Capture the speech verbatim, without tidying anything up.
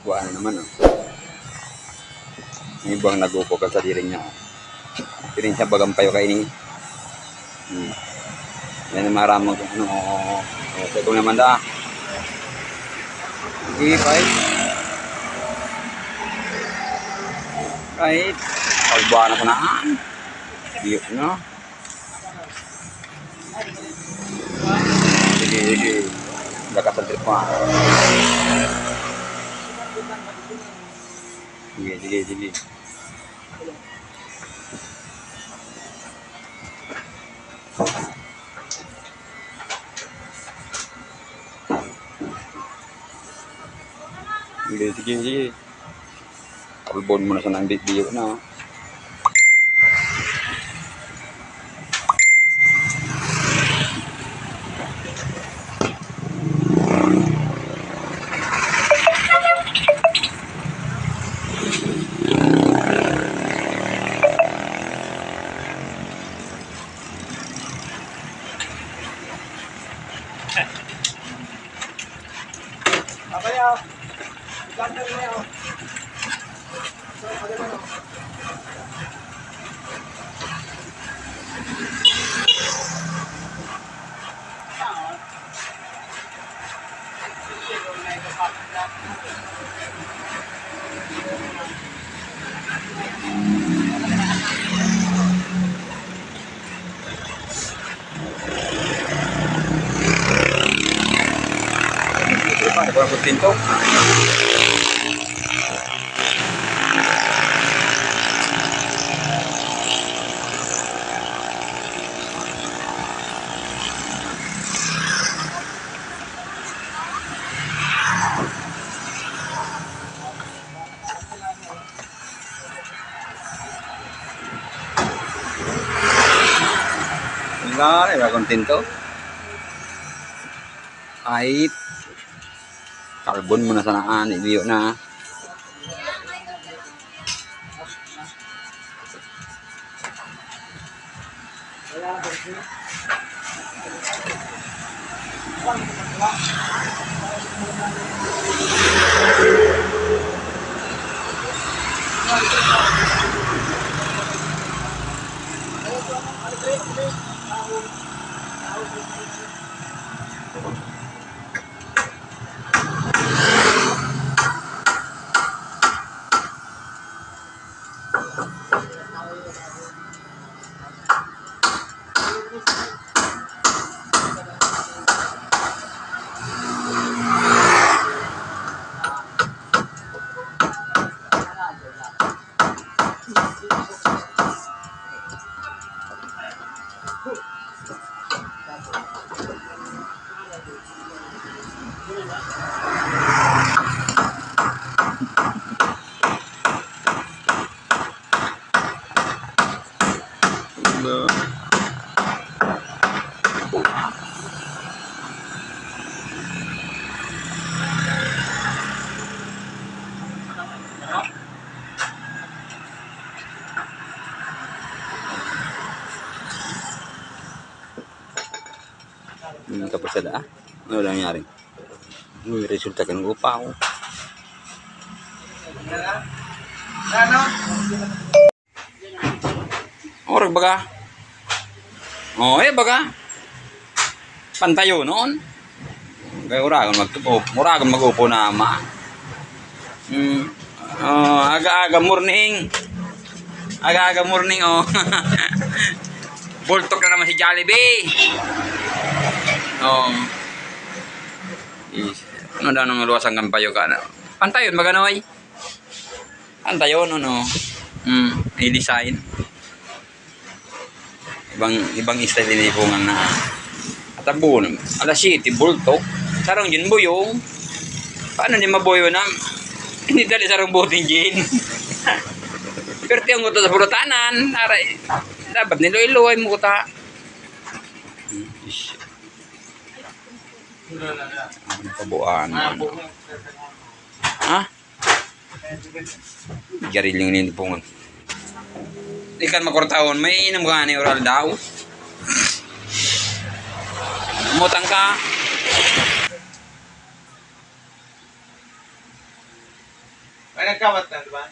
Buwan na naman, oh. May buwang nag-upo kan sadiri niya, oh. Piring siya, bagang payo kaini. Hmm. Yan ang maramang, ano, oh, oh, oh. Ito naman da. Sige, kahit. Kahit. Pagbuwan na ko na, ah. Sige, no? Sige, sige. Lakas ang trip mo, ah. Sige, sige, sige. Sige, sige, sige. Kalbon mo na sa nang bibiyo na, oh. Ano ba, ano ba ang kontento? Wala, di ba kontento? Ay, kalbon mo na sana, ani, biyo na. Hmm, tapos na, ah. Ano nangyari? Ano yung resulta kan upa ko? Orag baga. Oh, eh, baga. Pantayonon. Kaya uragon mag-, uragon mag-upo na ama. Hmm. Oh, aga-aga morning. Aga-aga morning, oh. Bultok na naman si Jollibee. Oh. Is, ano daw nang luwasan kan payo ka na? Pantayon, magano ay? Pantayon, ano? Hmm, i-design. Ibang, ibang style ni Pungan na. At ang buo naman. Alas siyete, bultok. Sarong yun, buyong. Paano di mabuyo na? Hindi dali sarong buting gin. Pero tiyong ko to sa pulutanan. Aray, dapat niluy-luway mo ko ta. Ang kabuuan, ano? Ha? Garilyo ni Pungon. Ikan makurtahon, may inom ka ni oral daw. Umutang ka. Nagkawat na naman.